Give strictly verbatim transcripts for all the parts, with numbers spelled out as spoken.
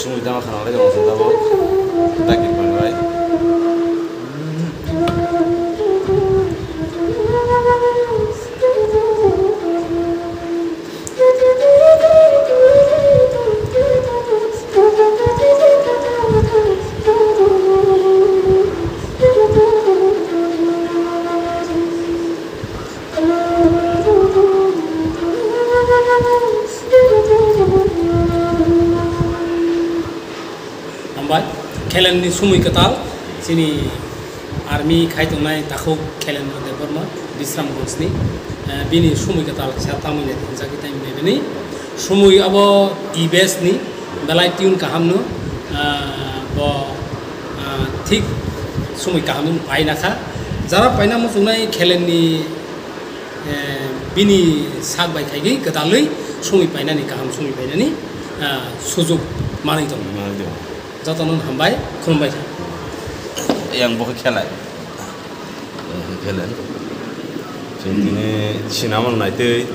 Sumui dama khana lai jong sung tabuk. Dakir panrai. Hambai, Khelenni sumui kwtal, chini army khai tongnai takhuk Khelendra Debbarma, Bisramganjni, eh, bini sumui kwtal kisa tamwi nai thwngjagwi tei mwnwi bini. Sumui abo T B S ni belai tune kaham no, ah, bo, ah, thik sumui kaham no paina kha. Jara paina muchungnai Khelenni, eh, bini sak bai khaigwi gwdalwi sumui painani, kaham sumui painani, ah, sujuk manwi tongo. Manwi tongo. Jotono hambai, khulumbai kha. Yang bo khe khelai. Khe le. Chwng tini sinamon naitwi,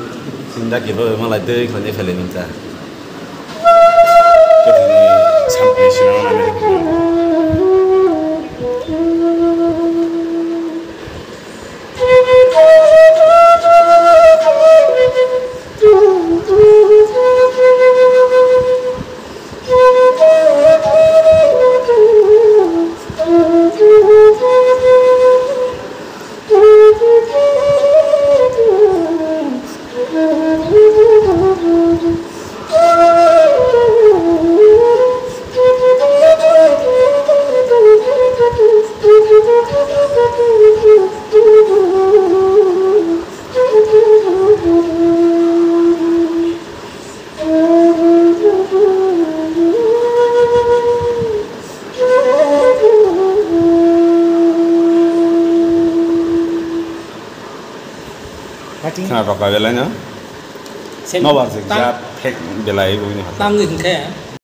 chwng da kibo ma laitwi khlai phele nung ta. Khe tini sampli sinamon naitwi. Khna rok ka belai no. Sem No bar se tang-, ja phek belai bo ni hata. Tangwi hwnkhe.